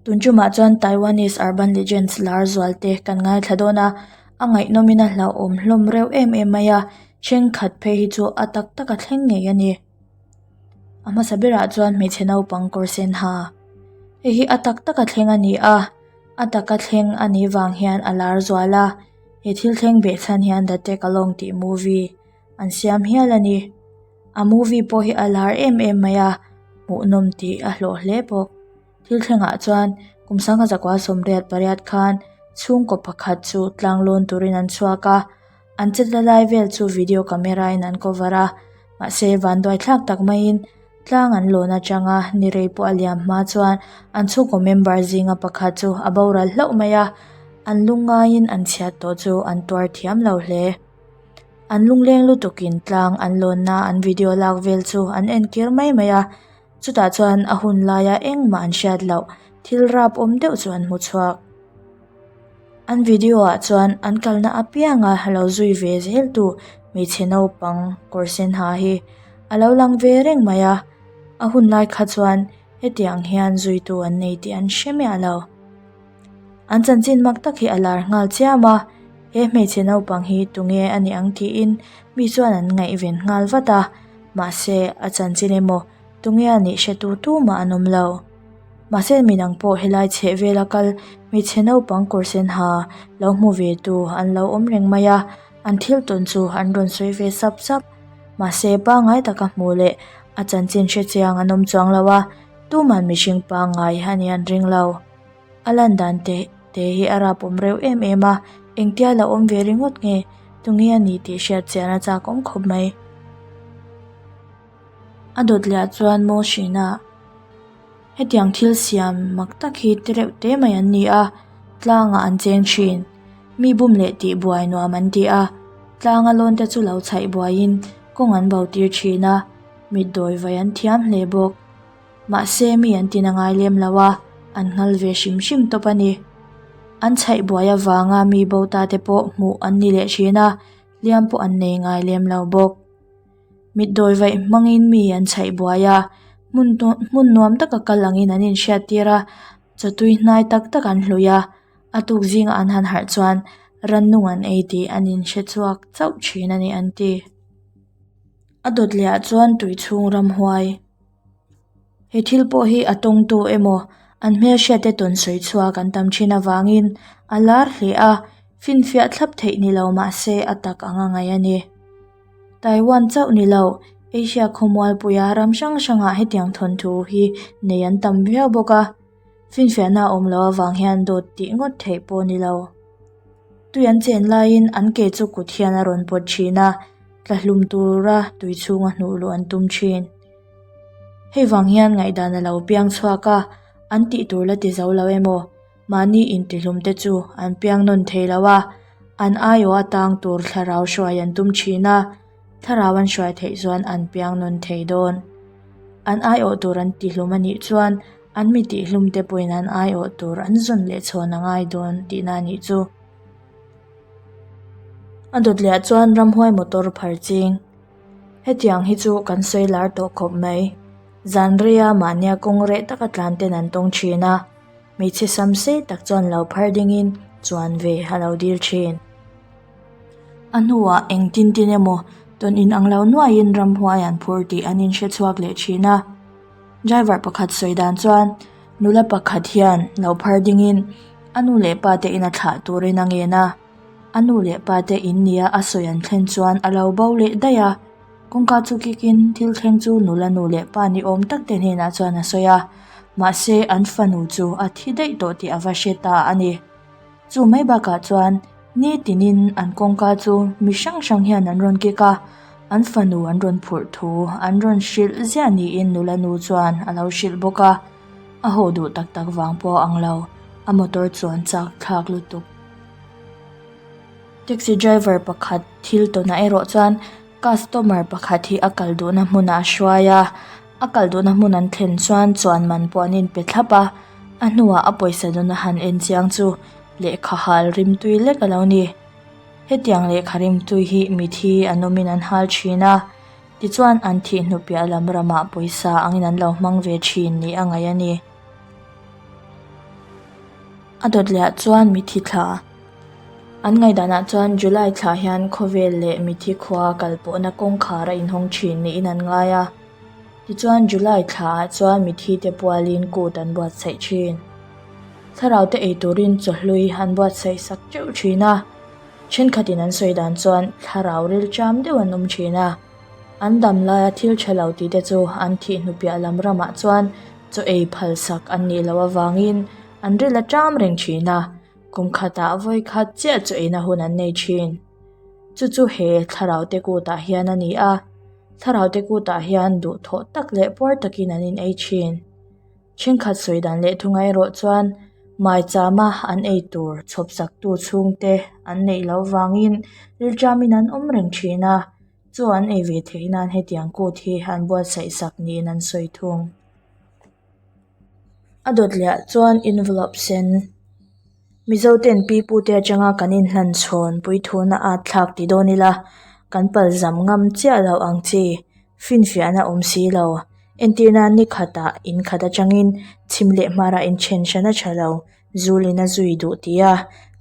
Tun tumah chuan Taiwanese Urban Legends lar zual te kan ngaithla dawn a, a ngaihnawmin a hlauhawm hlawm reuh em em mai a, thenkhat phei hi chu a tak tak a thleng ngei a ni. A hmasa berah chuan hmeichhe naupang kawr sen ha hei hi a tak tak a thleng a ni a, a taka thleng a nih vang hian a lar zual a, he thil thleng beh chhan hian The Tag Along tih movie an siam hial a ni. A movie pawh hi a lar em em mai a, hmuhnawm tih a hlawh hle bawk. Thil thlengah chuan kum sangha zakua 88 khan chhungkaw pakhat chu tlang lawn turin an chhuak a, an che tla lai vel chu video camera in an cover a, mahse vanduai thlak tak maiin tlang an lawn atanga ni rei pawh a liam hma chuan an chhungkaw member zinga pakhat chu a boral hlauh mai a, an lungngaiin an chhiat tawh chu an tuar thiam lo hle. An lungleng lutukin tlang an lawnna an video lak vel chu an enkir mai mai a. Chutah chuan a hun laia engmah an hriat loh thil rap awm deuh chu an hmu chhuak. An video ah chuan an kalna apianga lo zui ve zel tu hmeichhe naupang kawr sen ha hi a lo lang ve reng mai a, a hun lai kha chuan hetiang hian zuitu an nei tih an hre miah lo. An chanchin mak tak hi a lar nghal chiam a, he hmeichhe naupang hi tunge a nih ang tiin mi chuan an ngaihven nghal vat a, mahse a chanchin emaw tunge a nih hre tu tu mah an awm lo. Mahse midang pawh helai chheh vela kal hmeichhe naupang kawr sen ha lo hmu ve tu an lo awm reng mai a, an thil tawn chu an rawn sawi ve sap sap. Mahse pangngai taka hmuh leh a chanchin hre chiang an awm chuang lo a, tuman mihring pangngai a nih an ring lo. A lan dan te te hi a rap awm reuh em em a, engtia la awm ve ringawt nge tunge a ni tih hriat chian a chak awm khawp mai. A dawt leh ah chuan maw hrina hetiang thil siam mak tak hi te reuh te mai an ni a, tlangah an cheng thin. Mi bum leh tih buai nuam an ti a, tlanga lawn te chu lo chhaih buaiin kawng an bo tir thin a, mitdawi vai an thiam hle bawk. Mahse mi an tin a ngai lem lo a, an nghal ve hrim hrim tawp a ni. An chhaih buai avanga mi bo ta te pawh hmuh an ni leh thin a, hliam pawh an nei ngai lem lo bawk. Mitdawi vaih hmangin mi an chhaih buai a, hmun hmun nuam taka kal angin an inhriat tir a, chawtui hnai tak tak an hlui a, a tuk zingah an han harh chuan rannung an ei tih an inhre chhuak chauh thin a ni an ti. A dawt leh ah chuan tui chhung ramhuai. He thil pawh hi a tawngtu emaw an hmelhriat te tawn sawi chhuak an tam thin avangin a lar hle a, finfiah thlap theih ni lo mahse a tak ang a ngaih a ni. Taiwan chauh ni lo, Asia khawmualpuia ram hrang hrangah hetiang thawnthu hi nei an tam viau bawk a, finfiahna a awm loh avang hian dawt tih ngawt theih pawh ni lo. Tui an chen laiin an ke chu kut hian a rawn pawt thin a, tla hlum tura tui chhunga hnuh luh an tum thin. Hei vang hian ngaihdan a lo piang chhuak a, an tih tur la ti zo lo emaw, mahni intihlum te chu an piang nawn thei lo a, an aiawh atang tur thlarau hruai an tum thin a, thlarau an hruai theih chuan an piang nawn thei dawn. An aiawh tur an tihlum a nih chuan an mi tihlum te pawhin an aiawh tur an zawn leh chhawn a ngai dawn tihna a nih chu. A dawt leh ah chuan ramhuai motor phar ching. Hetiang hi chu kan sawi lar tawh khawp mai. Zan reia mahnia kawng reh taka tlan ten an tawng thin a, hmeichhe sam sei tak chuan lo phar dingin chuan ve a lo dil thin. A hnuah eng tin tin emaw tawn in ang lo nuaiin ramhuai an phur tih an inhre chhuak leh thin a. Driver pakhat sawi dan chuan nula pakhat hian lo phar dingin a nu leh pa te ina thlah turin a ngen a. A nu leh pa te in nia a sawi an thlen chuan a lo bo leh daih a, kawngka chu kikin thil thleng chu nula nu leh pa ni awm tak te hnenah chuan a sawi a, mahse an fanu chu a thi daih tawh tih a va hre ta a ni. Chu mai bakah chuan nitinin an kawngka chu mi hrang hrang hian an rawn kik a, an fanu an rawn phurh thu an rawn hrilh ziah niin nula nu chuan a lo hrilh bawk a, a haw duh tak tak vang pawh a ang lo, a motor chuan chak thlak lutuk. Taxi driver pakhat thil tawnah erawh chuan customer pakhat hi a kal duhna hmunah a hruai a, a kal duhna hmun an thlen chuan chuan man pawh an inpe thlap a, a hnuah a pawisa dawn a han en chiang chu lehkha hal rimtui lek a lo ni. Hetiang lehkha rimtui hi mithi an awmin an hal thin a, tichuan an thih hnu piah lam ramah pawisa angin an lo hmang ve thin ni a ngaih a ni. A dawt lehah chuan mithi thla. An ngaihdanah chuan July thla hian khawvel leh mithi khua kal pawhna kawngkhar a inhawng thin niin an ngai a. Tichuan July thlaah chuan mithi te pualin kut an buatsaih thin. Thlarau te ei turin chawhlui an buatsaih sak teuh thin a. Thenkhatin an sawi dan chuan thlarau rilṭam deuh an awm thin a. An dam laia thil tha lo tih te chu an thih hnu piah lam ramah chuan chaw ei phal sak an nih loh avangin an ril a ṭam reng thin a, kum khatah vawi khat chiah chaw eina hun an nei thin. Chu chu he thlarau te kutah hian a ni a, thlarau te kutah hian duhthawh tak leh puar takin an in ei thin. Thenkhat sawi dan leh thunga erawh chuan maichama an ei tur chhawp saktu chhungte an neih loh vangin rilṭamin an awm reng thin a, chu an ei ve theih nan hetiang kut hi an buatsaih sak niin an sawi thung. A dawt lehah chuan envelope sen Mizo ten pi pu te atanga kan inhlan chhawn puithuna at thlak ti dawn ila kan palzam ngam chiah loh ang chi finfiahna awm si lo. Entirna ni khatah in khat atangin chhim leh hmarah inthen hran a tha lo, zulin a zui duh tia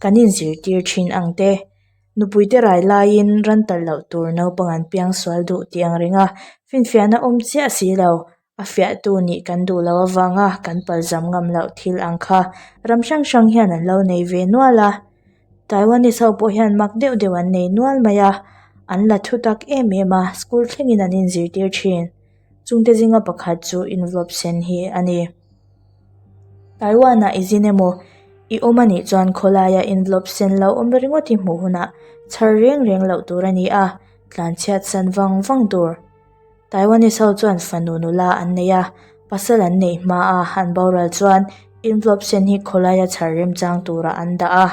kan inzirtir thin ang te. Nupuite rai laiin ran talh loh tur naupang an piang sual duh tih ang reng a, finfiahna awm chiah si lo. A fiahtu nih kan duh loh avanga kan palzam ngam loh thil ang kha ram hrang hrang hian an lo nei ve nual a. Taiwanese ho pawh hian mak deuh deuh an nei nual mai a, an la thu tak em em a, school thlengin an inzirtir thin. Chungte zinga pakhat chu envelope sen hi a ni. Taiwan-ah i zin emaw i awm a nih chuan khawlaia envelope sen lo awm ringawt hi hmuh hunah chhar reng reng loh tur a ni a, tlanchhiat san vang vang tur. Taiwanese ho chuan fanu nula an nei a, pasal an neih hma a an boral chuan envelope sen hi khawlaia chhar remchang turah an dah a.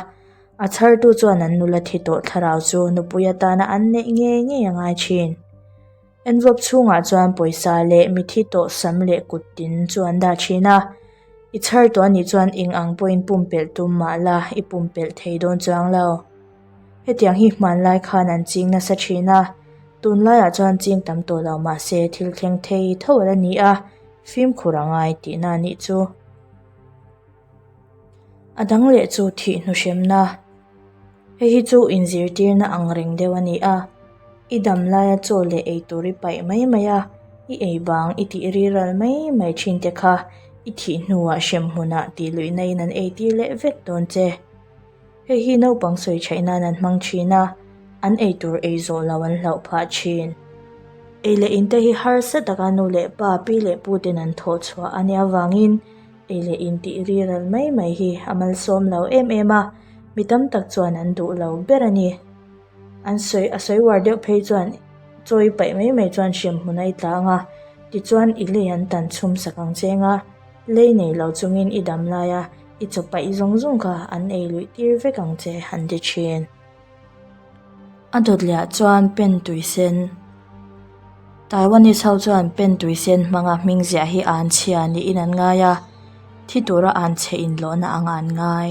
A chhartu chuan an nula thi tawh thlarau chu nupui atana an neih ngei ngei a ngai thin. Envelope chhungah chuan pawisa leh mithi tawh sam leh kut tin chu an dah thin a. I chhar tawh anih chuan eng ang pawhin pumpelh tum mah la i pumpelh thei dawn chuang lo. Hetiang hi hmanlai khan an ching nasa thin a, tunlaiah chuan ching tam tawh lo mah se thil thleng thei tho ala ni a, fimkhur a ngai tihna anih chu. A dang leh chu thih hnuhremna. Hei hi chu inzirtirna ang reng deuh a ni a, i dam laia chaw leh ei tur i paih mai mai a, i ei bang i tih riral mai mai thin te kha i thih hnuah hremhmunah tih luihna in an eitir leh vek dawn che. Hei hi naupang sawi theih nan an hmang thin a, an ei tur ei zawh lo an hlauh phah thin. Ei leh in te hi harsa taka nu leh pa, pi leh pu ten an thawh chhuah a nia vangin ei leh in tih riral mai mai hi a malsawm lo em em a, mi tam tak chuan an duh lo ber a ni. An sawi a sawi uar deuh phei chuan chawi paih mai mai chuan hremhmun a i tlang a, tichuan i lei an tan chhum sak ang cheng a, lei nei lo chungin i dam lai a, i chaw paih zawng zawng kha an ei luih tir vek ang che an ti thin. A dawt lehah chuan pen tui sen Taiwanese ho chuan pen tui sen hmanga hming ziah hi an chhia niin an ngai a, thi tura an chhe inlawhna anga an ngai.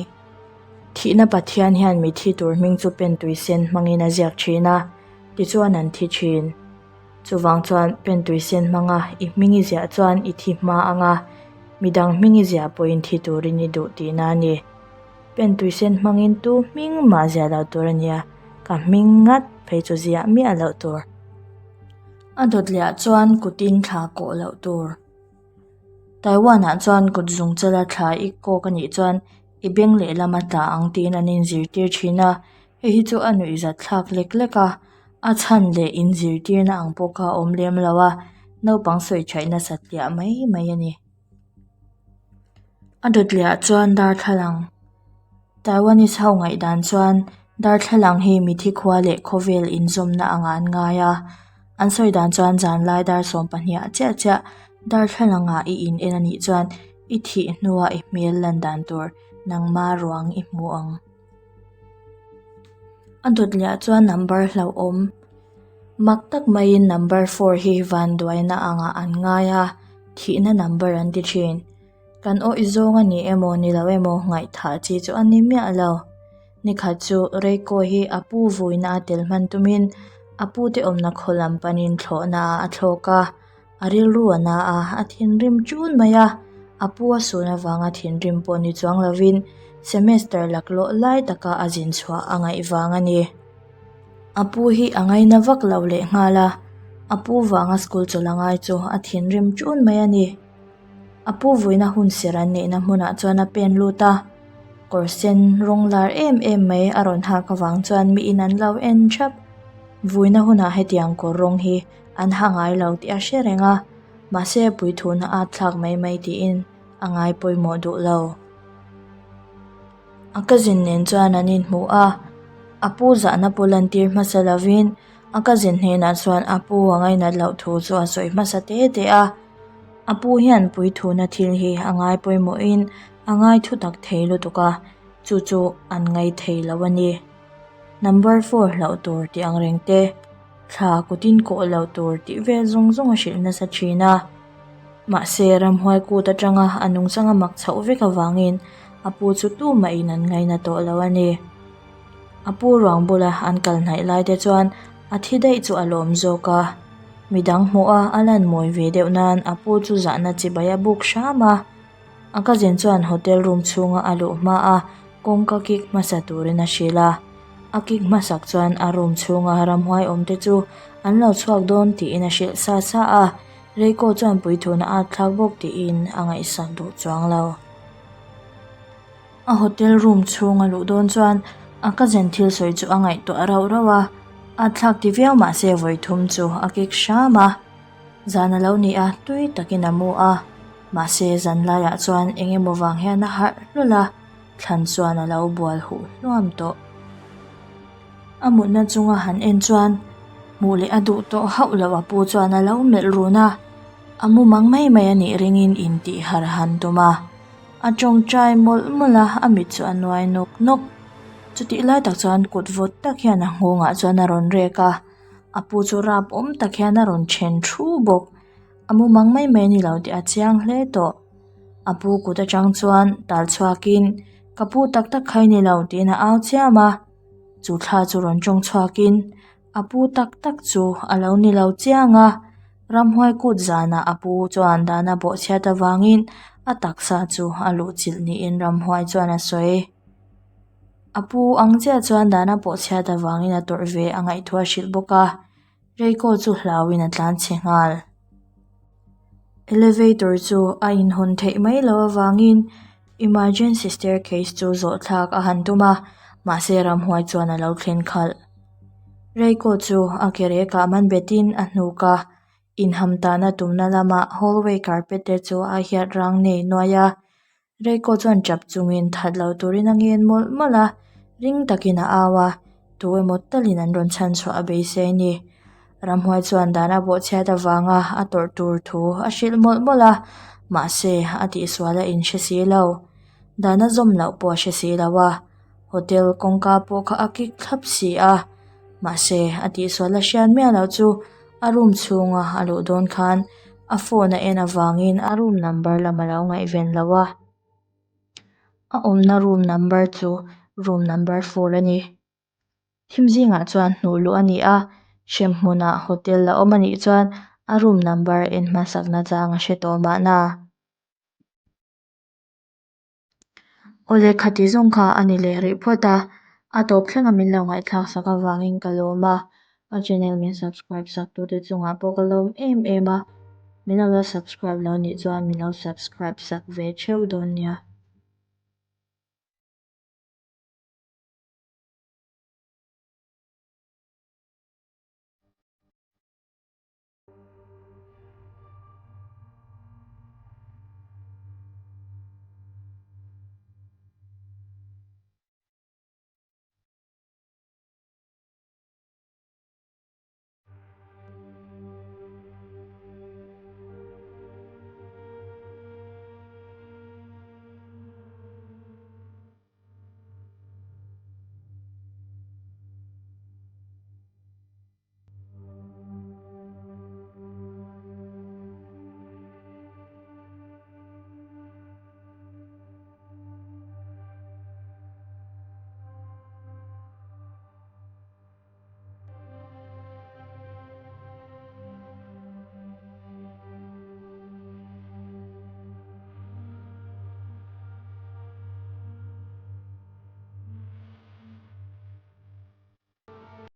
Thihna Pathian hian mi thi tur hming chu pen tui sen hmangin a ziak thin a, tichuan an thi thin. Chuvang chuan pen tui sen hmanga i hming i ziah chuan i thi hma anga midang hming i ziah pawhin thi turin i duh tihna a ni. Pen tui sen hmangin tu hming mah ziah loh tur a nia, ka hming ngat phei chu ziah miah loh tur. A dawt lehah chuan kutin thla kawh loh tur. Taiwan-ah chuan kut zung chala thla i kawk a nih chuan i beng lehlam a tla ang tiin an inzirtir thin a, hei hi chu a nuihzat thlak lek lek a, a chhan leh inzirtirna ang pawh kha a awm lem lo a, naupang sawi thaih nasat tliah mai mai a ni. A dawt lehah chuan darthlalang Taiwanese ho ngaihdan chuan darthlalang hi mithi khua leh khawvel inzawmna angah an ngai a, an sawi dan chuan zanlai dar 12 ah chiah chiah darthlalang ah i in en anih chuan i thih hnua i hmel lan dan tur nangma ruang i hmu ang. A dawt lehah chuan number hlauhawm mak tak maiin number 4 hi vanduaina angah an ngai a, thihna number an ti thin. Kan awih zawng a ni emaw ni lo emaw ngaihthah chi chu a ni miah lo. Nikhat chu Reiko hi a pu vuina a tel hman tumin a pu te awmna khaw lam panin thlawhna ah a thlawk a, a rilru a na a, a thinrim ṭun mai a, a pu a sun avanga thinrim pawh ni chuang lovin. Semester laklawh lai taka a zin chhuah a ngaih vang a ni. A pu hi a ngaina vak lo lehnghal a, a pu vanga school chawlh a ngai chu a thinrim ṭun mai a ni. A pu vuina hun ser an neihna hmunah chuan a pen lut a, kawr sen rawng lar em em mai a rawn hak avang chuan miin an lo en thap. Vuina hunah hetiang kawr rawng hi an ha ngai lo tih a hre reng a, mahse puithuna at thlak mai mai tiin a ngai pawimawh duh lo. A cousin nen chuan an inhmu a, a pu zahna pawh lantir hmasa lovin a cousin hnenah chuan a pu a ngainat loh thu chu a sawi hmasa te te a. A pu hian puithuna thil hi a ngai pawimawhin a ngai thutak thei lutuk a, chu chu an ngai thei lo a ni. Number four hlauh tur tih ang reng te, thla kutin kawh loh tur tih vel zawng zawng a hrilh nasa thin a. Mahse ramhuai kut atanga a nungchang a mak chhoh vek avangin a pu chu tumahin an ngaina tawh lo a ni. A pu ruang bula an kal hnaih lai te chuan a thi daih chu a lawm zawk a. Midang hmuh a a lan mawi ve deuh nan a pu chu zahna chibai a buk hram a. A cousin chuan hotel room chhunga a luh hma a kawngka kik hmasa turin a hrilh a. A kik hmasak chuan a room chhunga ramhuai awm te chu an lo chhuak dawn tiin a hrilh sa sa a. Reiko chuan puithuna a thlak bawk tiin a ngaihsak duh chuang lo. A hotel room chhung a luh dawn chuan a cousin thil sawi chu a ngaihtuah rauh rauh a, a thlak ti viau mah se vawi thum chu a kik hram a. Zan a lo ni a, tui takin a mu a, mahse zan laiah chuan eng emaw vang hian a harh hlawlh a, thlan chuan a lo bual huh hluam tawh. A mutna chunga han en chuan hmuh leh a duh tawh hauh loh a pu chuan a lo melh run a, a mumang mai mai a nih ringin intih har han tum a. A tawngtai mawlh mawlh a, a mit chu a nuai nawk nawk. Chutih lai tak chuan kut vawt tak hian a nghawngah chuan a rawn rek a, a pu chu rap awm tak hian a rawn then thu bawk. A mumang mai mai a ni lo tih a chiang hle tawh. A pu kut atang chuan tal chhuakin, Ka pu tak tak kha i ni lo tiin a au chiam a. Chu thla chu rawn tawng chhuakin a pu tak tak chu a lo ni lo chiang a, ramhuai kut zanah a pu chuan dana bawhchhiat avangin a taksa chu a luh chilh niin ramhuai chuan a sawi. A pu ang chiah chuan dana bawhchhiat avangin a tawrh ve a ngaihtuah hrilh bawk a. Reiko chu hlauin a tlan chhe nghal. Elevator chu a inhawn theih mai loh avangin emergency staircase chu zawh thlak a han tum a, mahse ramhuai chuan a lo thlen khalh. Reiko chu a ke rekah man betin a hnuk a, inham tahna tumna lamah hallway carpet te chu a hiat rang nei nuai a. Reiko chuan tap chungin that lo turin a ngen mawlh mawlh a, ring takin a au a, tu emaw talin an rawn chhan chhuah a beisei a ni. Ramhuai chuan dan a bawhchhiat avanga a tawrh tur thu a hrilh mawlh mawlh a, mahse a tihsual a inhre si lo. Dan a zawm loh pawh a hre si lo a, hotel kawngka pawh kha a kik thlap si a, mahse a tihsual a hriat miah loh chu a room chhunga a luh dawn khan a phone a en avangin a room number lam a lo ngaihven lo a, a awmna room number chu room number four a ni. Thim zingah chuan hnuh luh a ni a, hremhmunah hotel a awm a nih chuan a room number en hmasakna chang a hre tawh mahna. Awle khati zawng kha a ni leh rih phawt a, a tawp thleng a min lo ngaihthlak sak avangin ka lawm a, ka channel min subscribe sak tute chungah pawh ka lawm em em a, min lo la subscribe lo nih chuan min lo subscribe sak ve theuh dawn nia.